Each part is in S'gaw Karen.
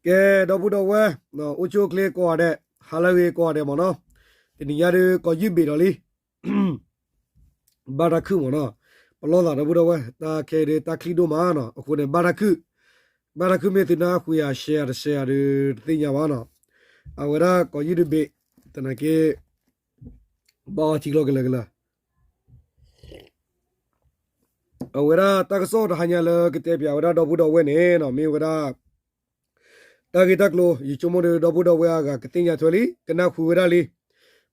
ကဲ ဒီပုၢ်ဒီဝဲၢ်, အိၣ်ဆူၣ်အိၣ်ချ့ကိးဂၤဒဲး, ဟါလၢအဂ့ၤကိးဂၤဒဲးမ့ၢ်နီၤ, တနံၤညါဒုး ကိးယုၢ်ဘ့ၣ်ဒီးလံ ဘၣ်တၢ်ခုၣ်မ့ၢ်နီၤ, ပလီၢ်သးဒီပုၢ်ဒီဝဲၢ်, တၢ်ခဲအံၤဒုး တၢ်ချံၣ်ဒိၣ်မးနီၤ, အဃိန့ၣ် ဘၣ်တၢ်ခုၣ်, ဘၣ်တၢ်ခုၣ်မ့ၢ်သုနၢ်ဟူယၤ share တ share ဒုး တသ့ၣ်ညါဘၣ်နီၤ, အဝဲဒၣ်ကိးယုၢ်ဒုးဘ့ၣ်, သနာ်က့ ဘၣ်အီထံကျိကလၢာ်ကလၢာ် အဝဲဒၣ်တၢ်ကစီၣ်တဟါညါလၢကတဲပၠးဝဲဒၣ်ဒီပုၢ်ဒီဝဲၢ်န့ၣ်နီၤ, မ့ၢ်ဝဲဒၣ် တၢ်ဂ့ၢ်တၢ်ကျိၤ ယဆိကမိၣ်ဒီး ဒီပုၢ်ဒီဝဲၢ်အဂၤကသ့ၣ်ညါထွဲလံ, ကနၢ်ဟူဝဲဒၣ်လံ,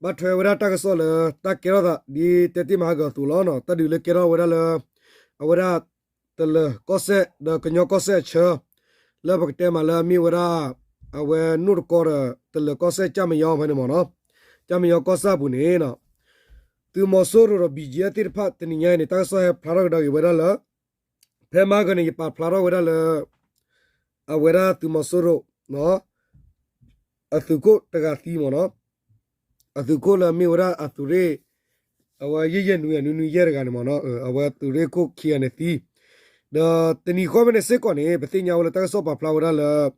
ဘၣ်ထွဲဝဲဒၣ်တၢ်ကစီၣ်လၢ တၢ်ကဲထီၣ်သး ဒ်တဲတ့ၢ်မဟါကီၤအသိးလီၤနီၤ, တၢ်ဒုးလၢကဲထီၣ်ဝဲဒၣ်လၢ အဝဲဒၣ် တလၢၤကီၢ်စဲၣ် ဒီးကညီကီၢ်စဲၣ်အဆၢ, လၢပကတဲမးလၢအမ့ၢ်ဝဲဒၣ် အဝဲနိၣ်တကီဒီး တလၢၤကီၢ်စဲၣ် ကၠၣ်မညီဖဲန့ၣ်မ့ၢ်နီၤ, ကၠၣ်မညီကီၢ်စဲၣ်အပူၤန့ၣ်နီၤ, သုးမီၤစိရိၤဒီး ဘီၣ်ကၠံအၣ်သ့ၣ်တဖၣ် တနံၤညါအံၤန့ၣ် တၢ်ကစီၣ်ဟဲဖျါထီၣ်ကဒါက့ၤဝဲဒၣ်လၢ ဖဲမဟါကီၤန့ၣ် ယပာ်ဖျါထီၣ်ဝဲဒၣ်လၢ အဝဲဒၣ်သုးမီၤစိရိၤ အသုးခိၣ်တဂၤသံမ့ၢ်နီၤ, အသုးခိၣ်လၢအမ့ၢ်ဝဲဒၣ်အသုးရ့ၣ် အဝဲယဲၢ်ယဲၢ်နွံ အနွံနွံယဲၢ်တဂၤန့ၣ်မ့ၢ်နီၤ, အဝဲသုးရ့ၣ်ခိၣ်ခံဂၤန့ၣ်သံ, ဒီးတနံၤဃီဖဲန့ၣ်စ့ၢ်ကီးန့ၣ် ပသ့ၣ်ညါဝဲလၢတၢ်ကစီၣ်ပာ်ဖျါဝဲဒၣ်လၢ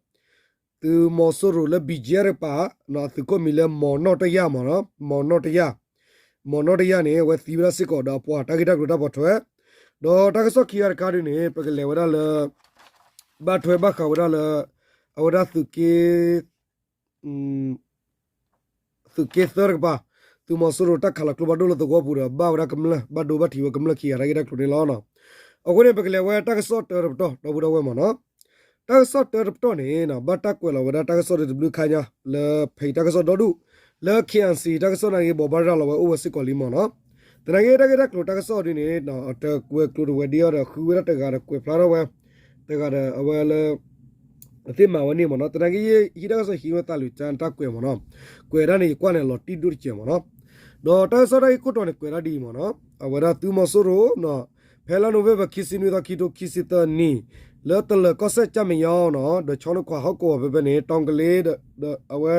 သုးမီၤစိရိၤလၢ ဘီၣ်ကၠံအၣ်တကပၤ အသုးခိၣ်မံၤလၢ မီၤနီၣ်တယၢ်မ့ၢ်နီၤ, မီၤနီၣ်တယၢ်, မီၤနီၣ်တယၢ်န့ၣ် အဝဲသံဝဲဒၣ်စ့ၢ်ကီးဒီးအပှၤတၢ်ဂ့ၢ်တၢ်ကျိၤတၢ်ပိာ်ထွဲ, ဒီးတၢ်ကစီၣ်ခံဂၤတခါဒုးန့ၣ် ပကလဲၤဝဲဒၣ်လၢ ဘၣ်ထွဲဘၣ်ဃးဝဲဒၣ်လၢ အဝဲဒၣ်သုးက့ သုးက့သၢတကပၤ, သုးမီၤစိရိၤတၢ်ခးလီၤကျိဖးဒိၣ်လၢသဝီပူၤဒီး ဘၣ်ဝဲဒၣ်ကမျၢၢ် ဘၣ်ဒိဘၣ်ထံးဝဲကမျၢၢ်ခံဂၤတၢ်ဂ့ၢ်တၢ်ကျိၤန့ၣ်လီၤ. အဃိန့ၣ် ပကလဲၤဝဲတၢ်ကစီၣ်တၢတပတီၢ် ဒီပုၢ်ဒီဝဲၢ်မ့ၢ်နီၤ, တၢ်ကစီၣ်တၢတပတီၢ်န့ၣ် ဘၣ်တၢ်ကွဲးလီၤဝဲဒၣ်တၢ်ကစီၣ်တဘျုးခါညါ လၢဖဲအံၤတၢ်ကစီၣ်ဒီဒူၣ် လၢ ခ့ၣ်အဲၣ်စံၣ် တၢ်ကစီၣ်နာ်က့ ဘိးဘၣ်ရၤလီၤဝဲအိၣ်ဝဲစ့ၢ်ကီးလံမ့ၢ်နီၤ, သနာ်က့တၢ်ဂ့ၢ်တၢ်ကျိၤတၢ်ကစီၣ်ဒ်န့ၣ် တကွဲးကျိၤတဝဲၤဒံးအီၤဒီး ဃုဝဲဒၣ်တဂၤဒီးကွဲးဖျါထီၣ်ဝဲ တဂၤဒီးအဝဲလၢ အသ့ၣ်မၤဝဲန့ၣ်မ့ၢ်နီၤ, သနာ်က့ ယဟံးတၢ်ကစီၣ်ဟံးဝဲသးလၢာ်ကၠါန့ၣ် တၢ်ကွဲးမ့ၢ်နီၤ, ကွဲးဒၣ်န့ၣ် ယကွၢ်န့ၣ်လီၤတံၢ်ဒိၣ်တစဲးမ့ၢ်နီၤ, ဒီးတၢ်ကစီၣ်တၢ်ဂ့ၢ်ခိၣ်တီန့ၣ် ကွဲးဒၣ်ဒ်အံၤမ့ၢ်နီၤ, အဝဲဒၣ်သုးမီၤစိရိၤ ဖဲလါနိၣ်ဝ့ဘၢၣ် ခံဆံနွံသီ ခံထိခံဆံသၢနံၣ် လၢတလၢၤကီၢ်စဲၣ် ကၠၣ်မညီနီၤ ဒီးဆီနခွးဟီၣ်ကဝီၤဖဲဖဲန့ၣ် တီကလ့ဒီး အဝဲ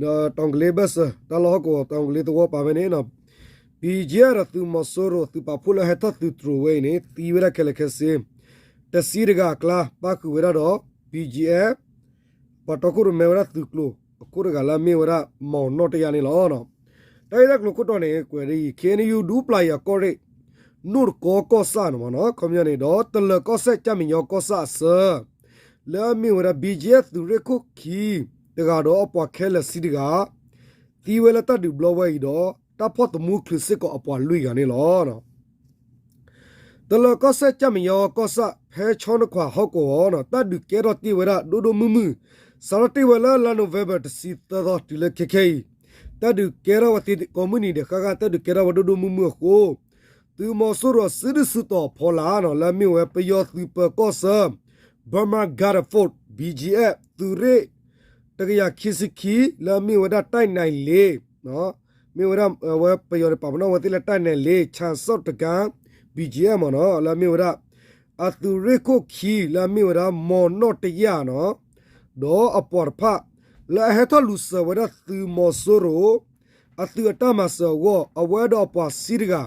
ဒီးတီကလ့ဘၢၣ်စၢၤ တၢ်လီၢ်ဟီၣ်ကဝီၤ တီကလ့သဝီပာ်ဖဲန့ၣ် ဘီၣ်ကၠံအၣ်ဒီးသုးမီၤစိရိၤ သုးပာ်ဖှိၣ်လၢဟဲထီၣ်သုးတြိၤဝဲအံၤန့ၣ် သံဝဲဒၣ်ခဲလၢာ်ခဲဆ့ တဆံတဂၤအကျါ ပၣ်ဃုာ်ဝဲဒၣ်ဒီး ဘီၣ်ကၠံအၣ် ပှၤတီခိၣ်ရိၣ်မဲဝဲဒၣ်သုးကျိၤအခိၣ်တဂၤလၢအမ့ၢ်ဝဲဒၣ် မီၤနီၣ်တယၢ်န့ၣ်လီၤ. တၢ်ဂ့ၢ်တၢ်ကျိၤခိၣ်တီန့ၣ် ကွဲးဒ်အံၤ ခ့ၣ်အဲၣ်ယူၣ် ဒူပျၢ်ယၤကီၢ်ရ့ၣ် နိၣ်တကီကီၢ်ဆၣ်န့ၣ်မ့ၢ်နီၤ ခီပညီန့ၣ်ဒီး တလၢၤကီၢ်စဲၣ် ကၠၣ်မဲာ်ညီကီၢ်ဆၣ်အဆၢ လၢအမ့ၢ်ဝဲဒၣ် ဘီၣ်ကၠံအၣ် သုးရ့ၣ်ခိၣ်ခံတဂၤဒီးအပှၤခဲလၢာ်ဆံတဂၤ သံဝဲလၢတၢ်ဒုးဘျီဝဲအံၤဒီး တၢ်ဖီၣ်သမူချုးစ့ၢ်ကီးအပှၤလွံၢ်ဂၤန့ၣ်လီၤ. တလၢၤကီၢ်စဲၣ် ကၠၣ်မဲာ်ညီကီၢ်ဆၣ် ဖဲဆီနခွးဟီၣ်ကဝီၤ တၢ်ဒုးကဲထီၣ်တ့ၢ်ဝဲဒၣ်ဒိၣ်ဒိၣ်မုၢ်မုၢ် စးထီၣ်တ့ၢ်ဝဲလၢလါနိၣ်ဝ့ဘၢၣ် တဆံသၢသီ တုၤလၢခဲခဲအံၤ တၢ်ဒုးကဲထီၣ်ဝဲသ့ကိးမုၢ်နံၤဒဲးဃၣ်ဃၣ် တၢ်ဒုးကဲထီၣ်ဝဲဒိၣ်ဒိၣ်မုၢ်မုၢ်အဃိ သုးမီၤစိရိၤစုဒုၣ်စုတီၤဖီလာ် လၢအမ့ၢ်ဝဲပယီၤသုးပၢၤကီၢ်ဆၢ Burma Guard Force ဘီၣ်ကၠံအၣ် သုးရ့ၣ် တကယၤခံဆံခံ လၢအမ့ၢ်ဝဲဒၣ် တၢ်နဲၣ်လ့ မ့ၢ်ဝဲဒၣ် အဝဲပယီၤန့ၣ် ပာ်ပနီၣ်ဝဲသ့ၣ်လၢတၢ်နဲၣ်လ့ ဆၣ်စီၣ်တကါ ဘီၣ်ကၠံအၣ်မ့ၢ်နီၤ လၢအမ့ၢ်ဝဲဒၣ် အသုးရ့ၣ်ခိၣ်ခံ လၢအမ့ၢ်ဝဲဒၣ် မီၤနီၣ်တယၢ်နီၤ ဒီးအပှၤတဖၣ် လၢအဟဲထီၣ်လူၤစၢၤဝဲဒၣ်သုးမီၤစိရိၤ အသုးအတၢ်မၤစၢၤအဂီၢ် အဝဲဒီးအပှၤဆံတဂၤ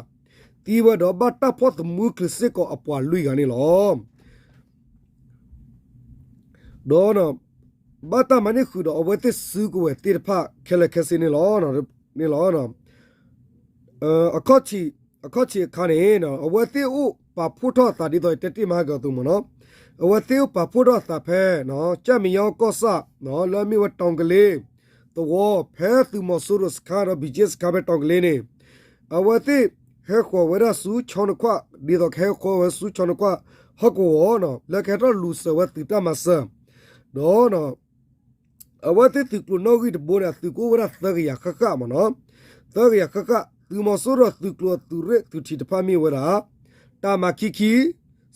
သံဝဲဒီးဘၣ်တၢ်ဖီၣ်သမူချုးစ့ၢ်ကီးအပှၤလွံၢ်ဂၤန့ၣ်လီၤ. ဒီး ဘၣ်တၢ်မၤန့ၢ်ဃုာ်ဒီးအဝဲသ့ၣ်စုကဝဲၤသ့ၣ်တဖၣ်ခဲလၢာ်ခဲဆ့န့ၣ်လီၤ. အခီၣ်ထံးအခါန့ၣ် အဝဲသ့ၣ်အိၣ်ပာ်ဖှိၣ်ထီၣ်အသးဒ်သိးယတဲတ့ၢ်မၤဟါကၢၤအသိးမ့ၢ်နီၤ, အဝဲသ့ၣ်အိၣ်ပာ်ဖှိၣ်ထီၣ်အသးဖဲ ကၠၣ်မဲာ်ညီကီၢ်ဆၣ် လၢအမ့ၢ်ဝဲတီၤကလ့ သဝီ ဖဲသုးမီၤစိရိၤစခါဒီး ဘီၣ်ကၠံစခါဖဲတီၤကလ့န့ၣ် အဝဲသ့ၣ်ဟဲဃီၤဝဲဒၣ်ဆူဆီနခွး ဒ်သိးကဟဲဃီၤဝဲဆူဆီနခွးဟီၣ်ကဝီၤ လၢကဟဲထီၣ်လူၤစၢၤဝဲသုးတၢ်မၤစၢၤ ဒီး အဝဲသ့ၣ်သုးကျိၤနီၣ်ဂံၢ်တဘိန့ၣ် အသုးကအိၣ်ဝဲဒၣ်သၢကယၤဃၣ်ဃၣ်မ့ၢ်နီၤ, သၢကယၤဃၣ်ဃၣ် သုးမီၤစိရိၤသုးကျိၤအသုးရ့ၣ်သုးထံးတဖၣ်မ့ၢ်ဝဲဒၣ် တၢ်မၤခံခံ,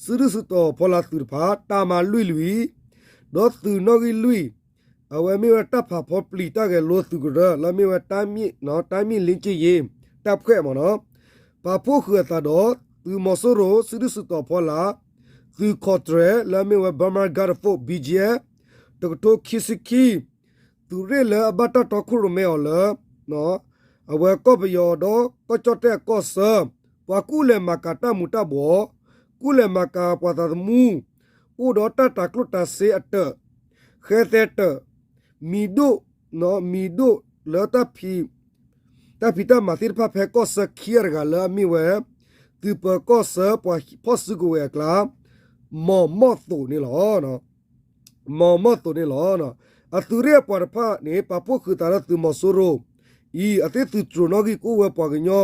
စုဒုၣ်စုတီၤဖီလာ်သုးတဖၣ် တၢ်မၤလွံၢ်လွံၢ်, ဒီးသုးနီၣ်ဂံၢ်လွံၢ် အဝဲမ့ၢ်ဝဲတၢ်ဖးဖီပျံၤတၢ်ဂဲၤလိသုးကရၢ လၢအမ့ၢ်ဝဲ တၢ်မံၣ်လ့ကၠ့ယ့ၤ တၢ်ဖှဲးမ့ၢ်နီၤ, ပာ်ဖှိၣ်ဃုာ်အသးဒီး သုးမီၤစိရိၤ စုဒုၣ်စုတီၤဖီလာ် သုးခီၣ်တြဲၤ လၢအမ့ၢ်ဝဲ Burma Guard Force ဘီၣ်ကၠံအၣ် တကထိခံဆံခံ သုးရ့ၣ်လၢအဘၣ်တၢ်တီခိၣ်ရိၣ်မဲအီၤလၢ အဝဲကီၢ်ပယီၤဒီးကီၢ်ကၠီၣ်တဲၣ်အကီၢ်ဆၢ ပှၤကူၣ်လဲၤမၤကၤတၢ်မူၤတၢ်ဘှီး, ကူၣ်လဲၤမၤကၤပှၤသးသမူ, အိၣ်ဒီးတၢ်တၤကျိၣ်တၤစ့အတၢး, ဃဲသဲတၢး မံၤဒိၣ် မံၤဒိၣ်လၢ တၢ်ဖံးတၢ်မၤသ့ၣ်တဖၣ်ဖဲကီၢ်ဆၢခံဂၤတဂၤလၢအမ့ၢ်ဝဲ သုးပၢၤကီၢ်ဆၢပှၤဖီၣ်စုကဝဲၤအကျါ မီၢ်မီၢ်သိးန့ၣ်လီၤ. မီၢ်မီၢ်သိးန့ၣ်လီၤ. အသုးရ့ၣ်အပှၤတဖၣ်န့ၣ် ပာ်ဖှိၣ်ဃုာ်သးဒီးသုးမီၤစိရိၤအံၤ အသ့ၣ်သုးတြိၤနီၣ်ဂံၢ်ကအိၣ်ဝဲပှၤကညီ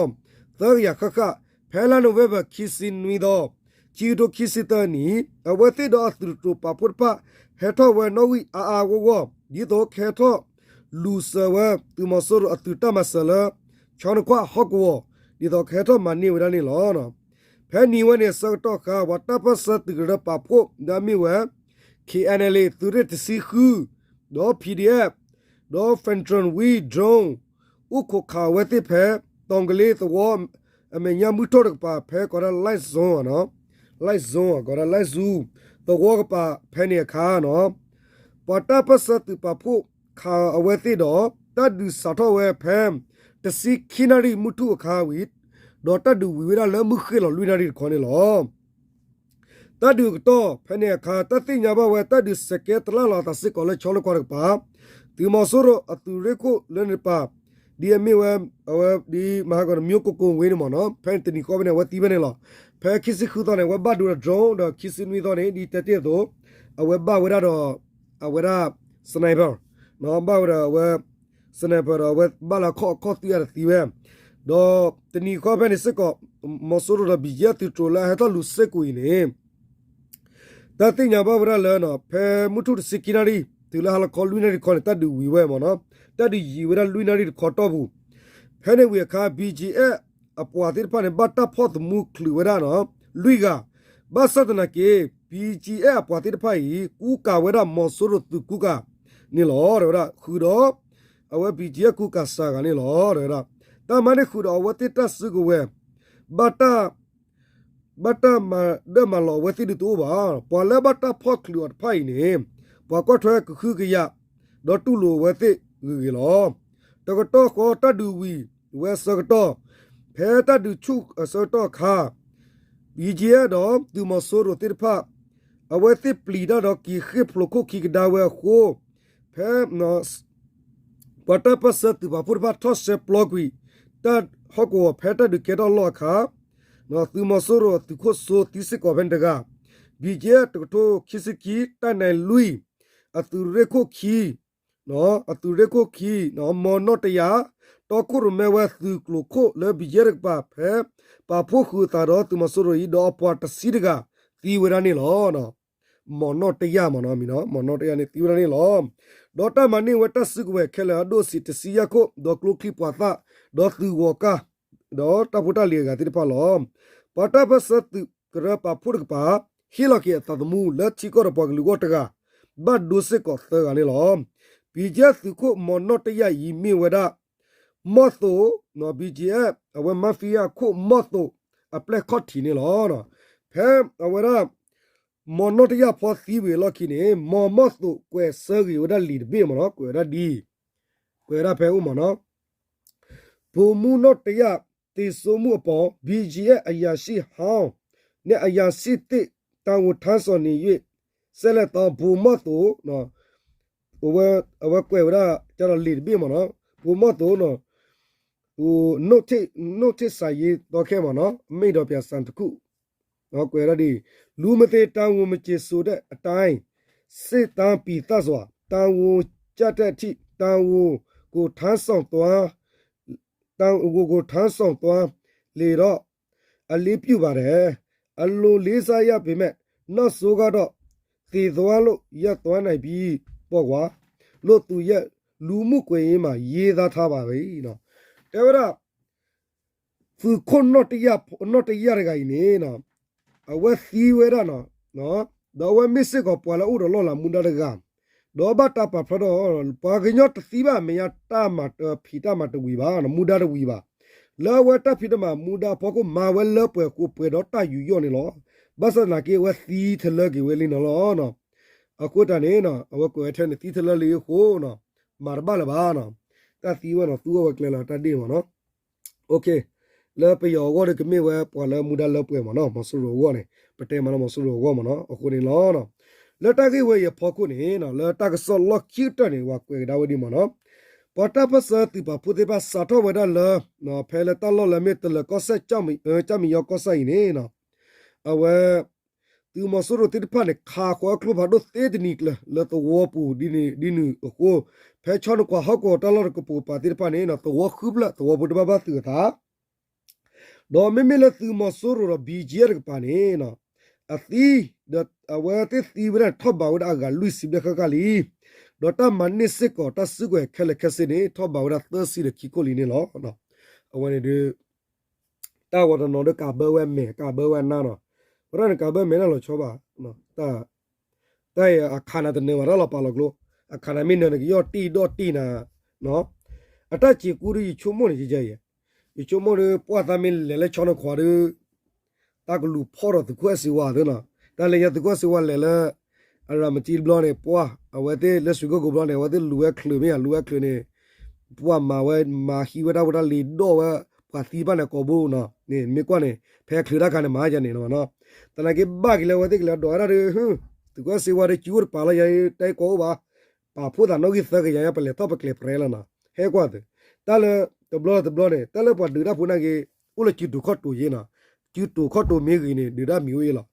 သၢကယၤဃၣ်ဃၣ် ဖဲလါနိၣ်ဝ့ဘၢၣ်ခံဆံနွံသီ ခံကထိခံဆံသၢနံၣ် အဝဲသ့ၣ်ဒီးအသုးတြိၤပာ်ဖှိၣ်တဖၣ် ဟဲထီၣ်ဝဲနီၣ်ဂံၢ်အါအါဂီၢ်ဂီၢ် ဒ်သိးကဟဲထီၣ်လူၤစၢၤဝဲသုးမီၤစိရိၤအသုးတၢ်မၤစၢၤလၢ ခၠီနခွၣ်ဟီၣ်ကဝီၤ ဒ်သိးကဟဲထီၣ်မၤန့ၢ်ဝဲဒၣ်န့ၣ်လီၤ. ဖဲနံၤဝဲန့ၣ်အဆၢကတီၢ်အခါ ပှၤတၢ်ပၢၢ်ဆၢသုးကရၢပာ်ဖှိၣ်ဒီးအမ့ၢ်ဝဲ K N L A သုးရ့ၣ်တဆံဃု ဒီး P D F ဒီး Federal Wing Drone အိၣ်ခိးခးအဝဲသ့ၣ်ဖဲ တီၤကလ့သဝီ အမဲာ်ညါမုၢ်ထီၣ်တကပၤ ဖဲကိးဒၣ် Light Zone နီၤ Light Zone ကိးဒၣ် Light Zone သဝီကပၤဖဲန့ၣ်အခါနီၤ ပှၤတၢ်ပၢၢ်ဆၢသုးပာ်ဖှိၣ်ခးအဝဲသ့ၣ်ဒီး တၢ်ဒုးစးထီၣ်ဝဲဖဲ တဆံခံနၣ်ရံၣ်မုၢ်ထူၣ်အခါဝံၤ ဒီးတၢ်ဒုးဝံၤဝဲဒၣ်လၢမုၢ်ဃ့ၢ်လီၤလွံၢ်နၣ်ရံၣ်တခီန့ၣ်လီၤ. တၢ်ဒုးအကတီၢ်ဖဲန့ၣ်အခါ တၢ်သ့ၣ်ညါဘၣ်ဝဲတၢ်ဒုးစဲးကဲတလၢ်လီၤအသးစ့ၢ်ကီးလၢခၠီနခွၣ်တကပၤ သုးမီၤစိရိၤအသုးရ့ၣ်ခိၣ်လၢန့ၣ်တကပၤ ဒ်အမ့ၢ်ဝဲ အဝဲဒ်မဟါကီး မျိုးကိုကိုဝင်း န့ၣ်မ့ၢ်နီၤ ဖဲတနံၤဃီဖဲန့ၣ် အဝဲသံဖဲန့ၣ်လီၤ. ဖဲခံဆံဃုသီန့ၣ် အဝဲဘၣ်ဒိဒီး drone ဒီးခံဆံနွံသီန့ၣ် ဒ်တဲတ့ၢ်အသိး အဝဲဘၣ်ဝဲဒၣ်ဒီး အဝဲဒၣ် sniper ဘၣ်ဝဲဒီးအဝဲ sniper ဒီးအဝဲဘၣ်လၢအခီၣ် အခီၣ်သုးအတသံဝဲ ဒီးတနံၤဃီဖဲန့ၣ်စ့ၢ်ကီး မီၤစိရိၤဒီး ဘံၣ်ကၠံ သုးတြိၤလၢအဟဲထီၣ်လူၤစ့ၢ်ကီးအံၤန့ၣ် တၢ်သ့ၣ်ညါဘၣ်ဝဲဒၣ်လၢ ဖဲမုၢ်ထူၣ်တဆံခံနၣ်ရံၣ် တုၤလၢဟါလီၤခီလွံၢ်နၣ်ရံၣ်တခီန့ၣ် တၢ်ဒုးဝံၤဝဲမ့ၢ်နီၤ တၢ်ဒုးယံာ်ဝဲဒၣ်လွံၢ်နၣ်ရံၣ်တခီတီၢ်ပူၤ ဖဲန့ၣ်ဝံၤအခါ B G F အပှၤသ့ၣ်တဖၣ်န့ၣ် ဘၣ်တၢ်ဖီၣ်သမူချုးဝဲဒၣ်နီၤ လွံၢ်ဂၤ ဘၣ်ဆၣ်သနာ်က့ B G F အပှၤသ့ၣ်တဖၣ်အံၤ ကူကၤဝဲဒၣ်မီၤစိရိၤသုးကူကၤန့ၣ်လီၤ တဲဝဲဒၣ် ဃုာ်ဒီး အဝဲ B G F ကူကၤစှၤဂၤန့ၣ်လီၤ တဲဝဲဒၣ် တၢ်မၤန့ၢ်ဃုာ်ဒီးအဝဲသ့ၣ်တၢ်စုကဝဲၤ ဘၣ်တၢ် ဘၣ်တၢ်မၤဒၢၣ်မၤလီၤအဝဲသ့ၣ်ဒုးတအိၣ်ဘၣ်. ပှၤလၢဘၣ်တၢ်ဖီၣ်ချုးအီၤတဖၣ်အံၤန့ၣ် ပှၤကွၢ်ထွဲကဟုကယာ် ဒီးတူၢ်လိာ်အဝဲသ့ၣ်ဂ့ၤဂ့ၤလီၤ. တကတီၢ်ဃီတၢ်ဒုးဝံၤဝဲအဆၢကတီၢ် ဖဲတၢ်ဒုးဆူၣ်အဆၢကတီၢ်အခါ B G F ဒီးသုးမီၤစိရိၤသ့ၣ်တဖၣ် အဝဲသ့ၣ်ပျံၤတၢ်ဒီးက့ၤဃ့ၢ်ဖျိးခိၣ်ခံကဒါဝဲအဃိ ဖဲ ပှၤတၢ်ပၢၢ်ဆၢသုးပာ်ဖှိၣ်တဖၣ်ထီၣ်ရှဲပျီကွံာ် တၢ်ဟီၣ်ကဝီၤဖဲတၢ်ဒုးကဲထီၣ်လီၢ်အခါ သုးမီၤစိရိၤအသုးခိၣ်စိသံစ့ၢ်ကီးဖဲန့ၣ်တဂၤ B G F တကထိခံဆံခံ တၢ်နဲၣ်လွံၢ် အသုးရ့ၣ်ခိၣ်ခံ အသုးရ့ၣ်ခိၣ်ခံ မီၢ်နီၣ်တယာ် တီခိၣ်ရိၣ်မဲဝဲသုးကျိၤခိၣ်လၢ B G F တကပၤ ဖဲပာ်ဖှိၣ်ဃုာ်အသးဒီးသုးမီၤစိရိၤအံၤ ဒီးအပှၤတဆံတဂၤ သံဝဲဒၣ်န့ၣ်လီၤ. မီၢ်နီၣ်တယာ်မ့ၢ်နီၤ မံၤနီၤ မီၢ်နီၣ်တယာ်န့ၣ်သံဝဲဒၣ်န့ၣ်လီၤ. ဒီးတၢ်မၤန့ၢ်ဝဲတၢ်စုကဝဲၤခဲလၢာ်အဒိၣ်စံး တဆံယဲၢ်ခိၣ် ဒီးကျိချံမျိာ်သၣ် ဒီးသုးဂီၤကၢ် ဒီးတၢ်ဖိတၢ်လံၤအဂၤသ့ၣ်တဖၣ်လီၤ. ပှၤတၢ်ပၢၢ်ဆၢသုးကရၢပာ်ဖှိၣ်တကပၤ ဟ့ၣ်လီၤက့ၤအသးသမူလၢထံကီၢ်ဒီးပှၤကလုာ်အဂီၢ်တဂၤ ဘၣ်ဒိစ့ၢ်ကီးသၢဂၤန့ၣ်လီၤ. ပံၤကဲသုးခိၣ်မီၢ်နီၣ်တယာ်အံၤမ့ၢ်ဝဲဒၣ် မီၢ်သိး ဘံၣ်ကၠံၣ်အဲၣ် အဝဲ mafia ခိၣ်မီၢ်သိးအပျဲၢ်ခီၣ်ထံးန့ၣ်လီၤ. ဖဲအဝဲဒၣ် မီၢ်နီၣ်တယာ်ဖီသံဝံၤအလီၢ်ခံန့ၣ် မီၢ်မီၢ်သိးကွဲးဆၢဂ့ၤဝဲဒၣ်လံာ်တဘ့ၣ်မ့ၢ်နီၤ ကွဲးဝဲဒၣ်ဒ် ကွဲးဝဲဒၣ်ဖဲအိၣ်မ့ၢ်နီၤ ဗိုလ်မှူးနီၣ်တယာ်သေဆုံးမှုအပေါ် ဘံၣ်ကၠံၣ်အဲၣ်အရာရှိဟောင်း နဲ့ အရာရှိသစ် တာဝန်ထမ်းဆောင်နေ၍ ဆက်လက်သော ဗိုလ်မှူးသိး အဝဲကွဲးဝဲဒၣ် ကဒီးလံာ်တဘ့ၣ်မ့ၢ်နီၤ ဗိုလ်မှူးသိး နုတ်ထွက်စာရေးသော်ခဲမ့ၢ်နီၤ အမိန့်တော်ပြန်စာတစ်ခု ကွဲးဝဲဒၣ်ဒ်အံၤ လူမသေတာဝန်မကျေစုပ်တဲ့အတိုင်း စစ်တမ်းပိတ်သားစွာ တာဝန်ကျတဲ့အထိ တာဝန်ကိုထမ်းဆောင်သွား တာဝန်ကိုထမ်းဆောင်သွားလေတော့ အလေးပြုပါတယ်။ အလွန်လေးစားရပေမဲ့ နောက်ဆုံးကတော့ သေသွားလို့ရပ်သွားနိုင်ပြီပေါ့ကွာလို့ သူရဲ့လူမှုကွန်ရက်မှာ ရေးသားထားပါပြီ တဲဝဲဒၣ် သုးခိၣ်နီၣ်တယာ်တဂၤအံၤန့ၣ် အဝဲသံဝဲဒၣ်နီၤ ဒီးအဝဲမ့ၢ်စ့ၢ်ကီးပှၤလၢအအိၣ်ဒီးလီၢ်လၤမူဒါတဂၤ ဒီးဘၣ်တၢ်ပာ်ဖျါထီၣ် ပှၤကညီတသံဘၣ် အမဲာ်ညါတၢ်မၤတဖံးတၢ်မၤတဝံၤဘၣ် မူဒါတဝံၤဘၣ် လၢအဝဲတၢ်ဖံးတၢ်မၤမူဒါအဖီခိၣ် မၤဝဲလၢပှဲၤဃိပှဲၤဒီးတၢ်ယူးယီၣ်န့ၣ်လီၤ. ဘၣ်ဆၣ်သနာ်က့ အဝဲသံထလၢက့ၤဝဲလံန့ၣ်လီၤ. အဃိတၢ်န့ၣ် အဝဲကွဲးဝဲထဲန့ၣ် သံထလၢလံအဃိ မၤတဘၣ်လၢၤဘၣ် တၢ်သံဝဲနီၤ သူအီၣ်ဝဲကျဲလီၤတၢ်ဒ့ၣ်မ့ၢ်နီၤ လၢပယီၤအဂီၢ်ဒီးကမ့ၢ်ဝဲပှၤလၢမူဒါလၢပှဲၤမ့ၢ်နီၤ မီၤစိရိၤအဂီၢ်န့ၣ် ပတဲမ့ၢ်နီၤ မီၤစိရိၤအဂီၢ်မ့ၢ်နီၤ အဃိန့ၣ်လီၤ. လၢတၢ်ဂ့ၢ်ဝဲအံၤအဖီခိၣ်န့ၣ် လၢတၢ်ကစီၣ်လီၢ်ခံကတၢၢ်န့ၣ် ပှၤကွဲးကဒါဝဲဒ်မ့ၢ်နီၤ, ပှၤတၢ်ပၢၢ်ဆၢသုးပာ်ဖှိၣ်သ့ၣ်တဖၣ်စးထီၣ်ဝဲဒၣ်လၢ ဖဲလၢတၢ်လီၢ်လၢအမ့ၢ်တလၢၤကီၢ်စဲၣ် ကၠၣ်မံယီကီၢ်ဆၣ်အံၤန့ၣ် အဝဲ သုးမီၤစိရိၤသ့ၣ်တဖၣ်န့ၣ် ခးဃီအကျိဖးဒိၣ်သ့တနံၤကျၢၤ လၢသဝီပူၤဒ်န့ၣ်အဃိ, ဖဲဆီနကွၢ်ဟီၣ်ကဝီၤတၢ်လီၢ်တကပၤသ့ၣ်တဖၣ်န့ၣ် သဝီဃုဖျၢၣ် သဝီဖိတဘၣ်ဘၣ်သုးအသး ဒီးမ့မ့ၢ်လၢသုးမီၤစိရိၤဒီး ဘံကၠံ တကပၤန့ၣ် အသံ, ဒီးအဝဲသ့ၣ်သံဝဲဒၣ်န့ၣ် ထီၣ်ဘးဝဲဒၣ်အဂၤလွံၢ်ဆံဘျဲၣ်ဃၣ်ဃၣ်လံ, ဒီးတၢ်မၤန့ၢ်စ့ၢ်ကီးတၢ်စုကဝဲၤခဲလၢာ်ခဲဆ့န့ၣ် ထီၣ်ဘးဝဲဒၣ်သၢဆံဒီးခံခိၣ်လံန့ၣ်လီၤ. အဝဲန့ၣ်ဒုး တၢ်ဂီၤတနီၤဒီးကးဘၢဝဲအမဲာ် ကးဘၢဝဲအနါနီၤ, ဝဲဒၣ်န့ၣ်ကးဘၢမဲာ်န့ၣ်လီၤဆီဘၣ်, တၢ် တၢ်အံၤအခးနၤတနၢၤဘၣ် တၢ်လီၤပာ်လီၤကျိ, အခးနၤမ့ၢ်နၢၤန့ၣ် ကယီၣ်တံၢ်ဒီၣ်တံၢ်နၤ, အတၢ်စံးကူဒီးယဆိကမိၣ်န့ၣ် ယဲယဲ, ယဆိကမိၣ်ဒီး ပှၢ်သးမ့ၢ်လဲၤလၢဆီနခွါဒီး တၢ်ကလူၤဖီၣ်ဒီးသုးခိၣ်အဲၣ်စ့ဝါသ့နီၤ, တၢ်လၢညါသုးခိၣ်အဲၣ်စ့ဝါလဲၤလၢ အရၤမတံတဘျီန့ၣ် ပှၢ် အဝဲသ့ၣ်လၢစွ့ၤကိၣ်ကိးဘျီန့ၣ် အဝဲသ့ၣ်လူၤဝဲချုးမ့ၢ်ဧါ လူၤဝဲချုးန့ၣ် ပှၢ်မၤဝဲ မၤဟံးဝဲဒၣ်ဝဲဒၣ်လံာ်ဒီၣ်ဝဲ ပှၤသံတဖၣ်န့ၣ် ကိာ်ဘိနီၤ, န့ၣ်မ့ၢ်ကွၢ်န့ၣ် ဖဲချုးတၢ်ခါန့ၣ် မၤယါန့ၣ်နီၤ, သနာ်က့ဘၣ်က့ၤလၢအဝဲသ့ၣ်ကလဲၤဒိးဝဲဒၣ်ဒီး သုးခိၣ်အဲၣ်စ့ဝါဒီး စုအိၣ်တပၤလီၤ ယၤတၢ်အံၤကွၢ်အိၣ်ဘၣ်, ပာ်ဖှိၣ်သးနီၣ်ဂံၢ်သၢကယၤညါ ပလဲၤထီၣ်ပကျဲၤပြဲလီၤနီၤ, ဟဲကွၢ်သု, တၢ်လၢ တဘျီလၢတဘျီန့ၣ် တၢ်လၢပှၤဒုးတၢ်ဖိနာ်က့ အိၣ်လၢစုတူာ်ခီၣ်တူာ်ယ့နီၤ, စုတူာ်ခီၣ်တူာ်မ့ၢ်ဂ့ၤန့ၣ် ဒုးတၢ်မံၤအိၣ်အ့ၣ်လီၤ,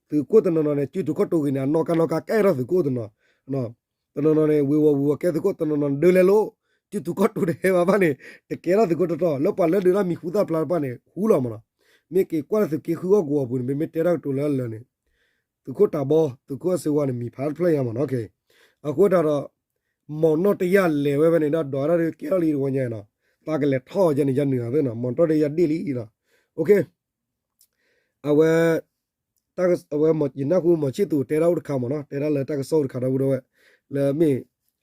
သုးခိၣ်တနီၤနီၤန့ၣ် စုတူာ်ခီၣ်တူာ်ဂ့ၤန့ၣ် အနီၢ်ကါနီၢ်ကါကဲထီၣ်သုးခိၣ်တနီၤ တနီၤနီၤန့ၣ် ဝ့ၤဝီၤဝ့ၤဝီၤကဲသုးခိၣ် တနီၤနီၤဒၢလဲလိာ်, စုတူာ်ခီၣ်တူာ်တဟဲဘၣ်ဘၣ်န့ၣ် တကဲထီၣ်သုးခိၣ်တတီၤ လၢပှၤလၢဒုးတၢ်မံၤဟူသၣ်ဖျါတဖၣ်န့ၣ် ဟူလီၤမးနီၤ, မ့ၢ်က့ၤကွၢ်လၢသုးက့ဃုအီၣ်ကဝီၤပူၤန့ၣ် မ့မ့ၢ်တဲတၢ်ကတိၤလၢအလၢာ်န့ၣ် သုးခိၣ်တၢ်ဘီ သုးခိၣ်အဲၣ်စ့ဝါန့ၣ် မံၤဖးတဖျၢၣ်ညါမးနီၤ, အဃိသတးဒီး မီၢ်နီၣ်တယၢ်လဲၤဝဲဖဲန့ၣ်ဒီး ဒွးတၢ်ဒီးကဲထီၣ်လံတဝီညါနီၤ, ပာ်ကလဲၤထီၣ်ယဲန့ၣ် ယဲနုာ်အသ့နီၤ, မီၢ်နီၣ်တယၢ်ဒ့ၣ်လံနီၤ, အဝဲ အဝဲ ယနၢ်ဟူမီၢ်ဆံၣ်သူးတဲဒၣ်အိၣ်တခါမးနီၤ, တဲဒၣ်လၢတၢ်ကစီၣ်အိၣ်တခါဒီပုၢ်ဒီဝဲၢ် လၢမ့ၢ်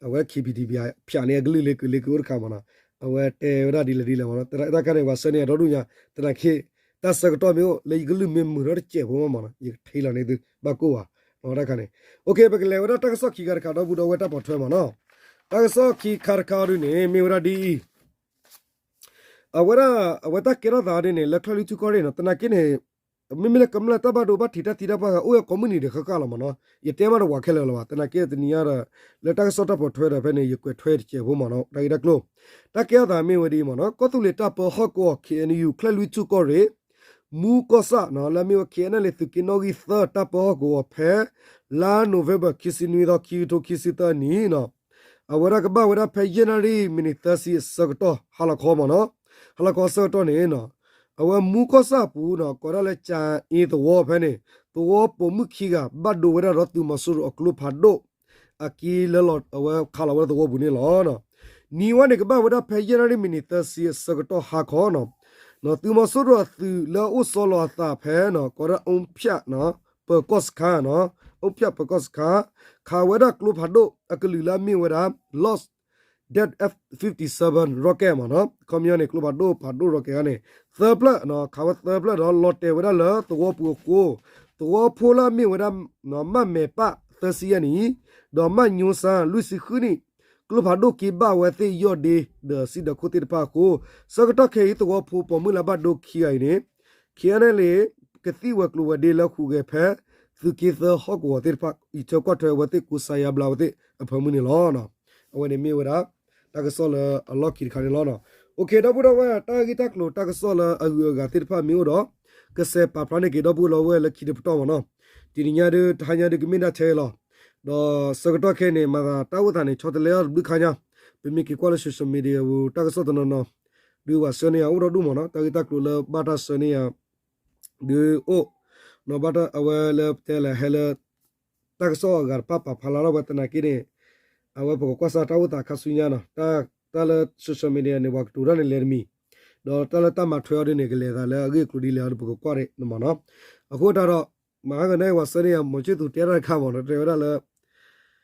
အဝဲ KPTB ဖၠးန့ၢ်အကလုၢ်လ့ၤကုာ်လ့ၤကုာ်အိၣ်တခါမးနီၤ, အဝဲတဲဝဲဒၣ်ဒ်လဲၣ်ဒ်လဲၣ်မးနီၤ, တၢ်ခါန့ၣ် ပှၤဆှၢန့ၢ်အဒီဒူၣ်ညါ, သနာ်က့ တၢ်ဆၢကတီၢ်မ့ၢ်အိၣ်လၢယကလုၢ်မ့ၢ်မုာ်ထီၣ်တစဲးဖိမးမးနီၤ, ယကထံၣ်လီၤန့ၢ်သုဘၣ်ကိၢ်ဘၣ်, တၢ်ခါန့ၣ်, ပကလဲၤဝဲဒၣ်တၢ်ကစီၣ်ခံခါတခါဒီပုၢ်ဒီဝဲၢ်တၢ်ပိာ်ထွဲမးနီၤ, တၢ်ကစီၣ်ခံခါတခါအံၤဒုန့ၣ် မ့ၢ်ဝဲဒၣ်ဒ်အံၤ အဝဲဒၣ် အဝဲတၢ်ကဲထီၣ်သးဒ်န့ၣ် လၢချၢၣ်လွံၢ်ထူၣ်ကီၢ်ရ့ၣ်နီၤ, သနာ်က့န့ၣ် မ့မ့ၢ်လၢကမျၢၢ်တၢ်ဘၣ်ဒိဘၣ်ထံးတၢ်သံတၢ်ပှၢ်ဂၤ အိၣ်ဝဲကိးမုၢ်နံၤဒဲးဃၣ်ဃၣ်လီၤမးနီၤ, ယတဲမးတဝးခဲလၢာ်လၢၤဘၣ်, သနာ်က့တနံၤညါဒီး လၢတၢ်ကစီၣ်တၢ်ပိာ်ထွဲဒီးဖဲန့ၣ် ယကွဲးထွဲတစဲးဖိမးနီၤ, တၢ်ဂ့ၢ်တၢ်ကျိၤ, တၢ်ကဲထီၣ်သးမ့ၢ်ဝဲဒ်အံၤမးနီၤ, ကီၢ်သူလ့ၤတၢ်ပၢဟီၣ်ကဝီၤ KNU ချၢၣ်လွံၢ်ထူၣ်ကီၢ်ရ့ၣ် မူကီၢ်ဆၣ်နီၤ, လၢအမ့ၢ်ဝဲ KNLA သုးက့နီၣ်ဂံၢ်သၢတၢ်ပၢဟီၣ်ကဝီၤဖဲ လါ November ခံဆံနွံသီ ခံကထိခံဆံသၢနံၣ်နီၤ, အဝဲဒၣ်ကဘၣ်ဝဲဒၣ်ဖဲ ယဲၢ်နၣ်ရံၣ် မံးနံးသၢဆံအဆၢကတီၢ် ဟါလီၤခီမးနီၤ, ဟါလီၤခီအဆၢကတီၢ်န့ၣ်နီၤ, အဝဲမူကီၢ်ဆၣ်အပူၤနီၤ ကိးဒၣ်လၢ ကၠၤအ့သဝီဖဲန့ၣ် သဝီပိာ်မုၣ်ခံဂၤဘၣ်ဒိဝဲဒၣ်ဒီးသုးမီၤစိရိၤအကျိဖးဒိၣ် အက့လၢလီၤ အဝဲခးလီၤဝဲဒၣ်သဝီပူၤန့ၣ်လီၤ. နံၤဝဲန့ၣ် ကဘၣ်ဝဲဒၣ်ဖဲ ယဲၢ်နၣ်ရံၣ် မံးနံးသၢဆံအဆၢကတီၢ်ဟါခီနီၤ, သုးမီၤစိရိၤအသုးလၢအအိၣ်ဆီလီၤအသးဖဲနီၤ ကိးဒၣ် အူဖၠၣ်နီၤ ပၢၤကီၢ်စခါနီၤ, အူဖၠၣ်ပၢၤကီၢ်စခါ ခးဝဲဒၣ်ကျိဖးဒိၣ်အကလုာ်လၢအမ့ၢ်ဝဲဒၣ် Lockheed F fifty-seven rocket မးနီၤ, ခီပညီန့ၣ် ကျိဖးဒိၣ် ဖးဒိၣ် rocket န့ၣ် သၢဖျၢၣ်နီၤ ခးဝဲသၢဖျၢၣ်ဒီးလီၤတဲာ်ဝဲဒၣ်လၢသဝီပူၤအဃိ သဝီဖိလၢအမ့ၢ်ဝဲဒၣ် မၣ်မဲာ်ပၣ် သၢဆံယဲၢ်နံၣ် ဒီးမၣ်ညိစၣ် လွံၢ်ဆံဃုနံၣ် ကျိဖးဒိၣ်က့ဘၣ်ဝဲသ့ၣ်ယီၢ်ဒ့ဒီးစံၣ်ဒီးခိၣ်သ့ၣ်တဖၣ်အဃိ ဆၢကတီၢ်ခဲအံၤသဝီဖိပိာ်မုၣ်လၢအဘၣ်ဒိခံဂၤအံၤန့ၣ် KNLA ကသံၣ်ဝဲၤကျိၤဝဲၤဒ့လၢဟူးဂဲၤဖဲ သုးက့သၢဟီၣ်ကဝီၤသ့ၣ်တဖၣ် အံးထွဲကွၢ်ထွဲအဝဲသ့ၣ်ကိးစါယါဘျါဝဲသ့ၣ်အဖၢမုၢ်န့ၣ်လီၤ. အဝဲန့ၣ်မ့ၢ်ဝဲဒၣ် တၢ်ကစီၣ်လၢအလီၢ်ခံတခါန့ၣ်လီၤ. အိၣ်ခ့ ဒီပုၢ်ဒီဝဲၢ် တၢ်ဂ့ၢ်တၢ်ကျိၤတၢ်ကစီၣ်လၢအဂုၤအဂၤသ့ၣ်တဖၣ်မ့ၢ်အိၣ်ဒီး ကစဲးပာ်ဖျါန့ၢ်က့ၤဒီပုၢ်ဒီဝဲၢ်လၢခံတပတီၢ်မးနီၤ. တနံၤညါဒုး တဟါညါဒုးကမ့ၢ်ဒၣ်ထဲလီၤ. ဒီးဆၢကတီၢ်ခဲအံၤန့ၣ် မၤသးတၢ်အိၣ်သးန့ၣ် ဆီတလဲအီၤတဘျုးခါညါ, ပမ့ၢ်က့ၤကွၢ်လၢ social media ပူၤ တၢ်ကစီၣ်တနီၤနီၤ ဒုးပှၤဆှၢန့ၢ်ယၤအိၣ်ဒီးဒူၣ်မးနီၤ, တၢ်ဂ့ၢ်တၢ်ကျိၤလၢဘၣ်တၢ်ဆှၢန့ၢ်ယၤ ဒုးအိၣ်, နီၤဘၣ်တၢ်အဝဲလၢပတဲလဲၣ်ဟဲလၢ တၢ်ကစီၣ်အဂၤတဖၣ်ပာ်ဖျါလၢထီၣ်ဝဲသနာ်က့န့ၣ်, အဝဲပကကွၢ်စၢ်တၢ်အိၣ်သးခါဆူညါနီၤ, တၢ်လၢ social media န့ၣ် ပှၤကတိၤတၢ်န့ၣ်လဲၤတမံၤ, ဒီးတၢ်လၢတၢ်မၤထွဲအီၤဒ်န့ၣ် ကလဲၤသးလၢအဂ့ၢ်အကျိၤဒ်လဲၣ်အီၤဒီးပကကွၢ်ဒၣ်မးနီၤ. အဃိသတးဒီး မဟါဂၤန့ၣ် ပှၤဆှၢန့ၢ်ယၤ မီၤဆံၣ်သူးတဲတၢ်တခါမးနီၤ, တဲဝဲဒၣ်လၢ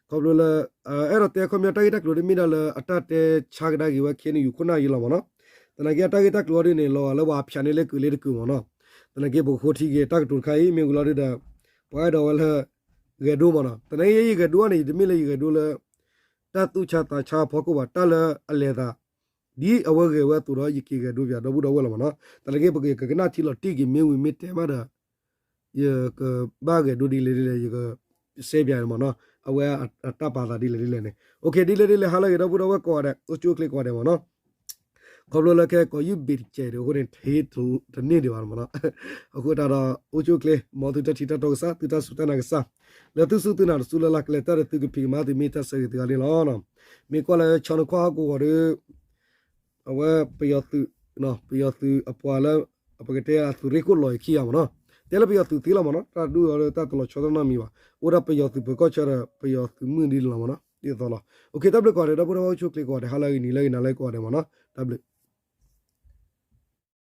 ခီဖျိလၢ အဲၣ်ဒိးတဲခီပညီတၢ်ဂ့ၢ်တၢ်ကျိၤဒ်မ့ၢ်ဒၣ်လၢအတၢ်တဲဆါကဒါက့ၤဝဲ KNU ခိၣ်နၢ်အံၤလီၤမးနီၤ. သနာ်က့အတၢ်ဂ့ၢ်တၢ်ကျိၤအီၤဒ်န့ၣ် လီၤဂာ်လၢပှၤဖၠးန့ၢ်လၢကုာ်လၢတကုာ်မးနီၤ. သနာ်က့ပကဃိထံက့ၤတၢ်ကတိၤတခါအံၤ မ့ၢ်ဝံၤလီၤဒုးဒီး ပှၤအဲၣ်ဒိးဝဲလၢ ဂဲၤဒိမးနီၤ. သနာ်က့ယဲယဂဲၤဒိန့ၣ် ယတမ့ၢ်လၢယဂဲၤဒိလၢ တၢ်သူၣ်ဆါသးဆါအဖီခိၣ်ဘၣ်, တၢ်လၢအလဲၤသး ဒ်အဝဲဂဲၤဝဲအသိးဒီး ယက့ၤဂဲၤဒိပၠးဒီပုၢ်ဒီဝဲၢ်လီၤမးနီၤ. သနာ်က့ပကကနၣ်ထံလီၤတံၢ်က့ၤ မ့ၢ်ဝံၤမ့ၢ်တဲမးဒီး ယကဘၣ်ဂဲၤဒိဒ်လဲၣ်ဒ်လဲၣ် ယက စဲပၠးမ့ၢ်နီၤ, အဝဲအတၢ်ပာ်သးဒ်လဲၣ်ဒ်လဲၣ်န့ၣ်, ဒ်လဲၣ်ဒ်လဲၣ် ဟါလၢအဂ့ၤ ဒီပုၢ်ဒီဝဲၢ်ကိးဂၤဒဲး အိၣ်ဆူၣ်အိၣ်ချ့ကိးဂၤဒဲးမ့ၢ်နီၤ, ခီဖျိလၢခဲကိးယုၢ်ဘ့ၣ်တစဲးဒီး အဃိန့ၣ် တဟ့ၣ်တန့ၢ်ဒံးဘၣ်မ့ၢ်နီၤ, အဃိသတးဒီး အိၣ်ဆူၣ်အိၣ်ချ့ မ်သုတၢ်ထံၣ်တၢ်တီကစၢ် သုတၢ်စူၢ်တၢ်နာ်ကစၢ်, လၢသုစူၢ်သုနာ်တစူၢ်လၢ်လၢ် ကလဲၤတၢ်ဒီးသုကဖံးကမၤသုမ့ၢ်တၢ်ဆၢဂ့ၤသုဂၤန့ၣ်လီၤ. မ့ၢ်ကွၢ်လၢဆီနခွါဟီၣ်ကဝီၤဒီး အဝဲပယီၤသုး, ပယီၤသုးအပှၤလၢ ပကတဲအသုးရ့ၣ်ခိၣ်လီၤအခံဂၤမ့ၢ်နီၤ, တဲလၢပယီၤသုးသ့လီၤမ့ၢ်နီၤ, တၢ်ဒုးအီၤလၢတၢ်တလီၤဆီတနီတမံၤဘၣ်, အိၣ်ဒၣ်ပယီၤသုးပၢၤကီၢ်ဆၢဒီး ပယီၤသုးမုၢ်ဒ်န့ၣ်လီၤမ့ၢ်နီၤ, ဒ်သိးလီၤ. တၢ်ဘျုးကိးဂၤဒဲး ဒီပုၢ်ဒီဝဲၢ်အိၣ်ဆူၣ်အိၣ်ချ့ကိးဂၤဒဲး ဟါလၢအဂ့ၤ နံၤလၢအဂ့ၤ နၤလၢအဂ့ၤကိးဂၤဒဲးမ့ၢ်နီၤ, တၢ်ဘျုး